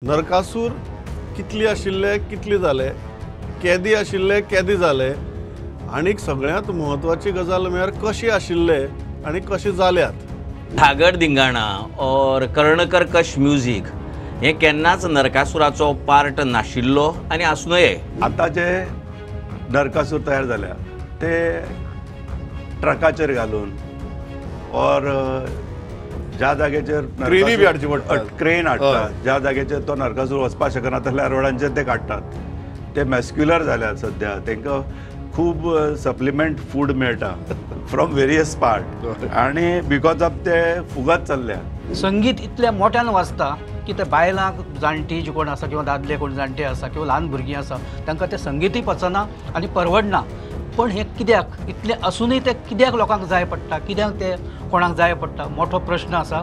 नरकासूर कितली आशिल्ले कितले जाले, केदी आशिल्ले केदी जाले, आनीक सगळ्यांत म्हत्वाची गजाल म्हळ्यार कशी आशिल्ले आनी कशे जाल्यात. धागड धिंगाणा और कर्णकर्कश म्युजीक हे केन्नाच नरकासुराचो पार्ट नाशिल्लो आनी आसूं नये. आतां जे नरकासूर तयार जाल्या ते ट्रकाचेर घालून और ज्या जाग्याचेर क्रेनी बी हाडची पडटा, क्रेन हाडटा, ज्या जाग्याचेर तो नरकासूर वचपाक शकना तसल्या रोडांचेर ते काडटात. ते मॅस्क्युलर जाल्यात सद्या, तांकां खूब सप्लिमेंट फूड मेळटा फ्रॉम वेरियस पार्ट आनी because of ते फुगत चल्ल्या. संगीत इतल्या मोठ्यान वाजता की ते बायलांक जाणटी जी कोण आसा किंवा दादले कोण जाणटे आसा किंवा ल्हान भुरगीं आसा तांकां तें संगीतूय पचना आनी परवडना. पण हें कित्याक इतलें आसूनय तें कित्याक लोकांक जाय पडटा, कित्याक तें कोणाक जाय पडटा, मोठो प्रश्न आसा.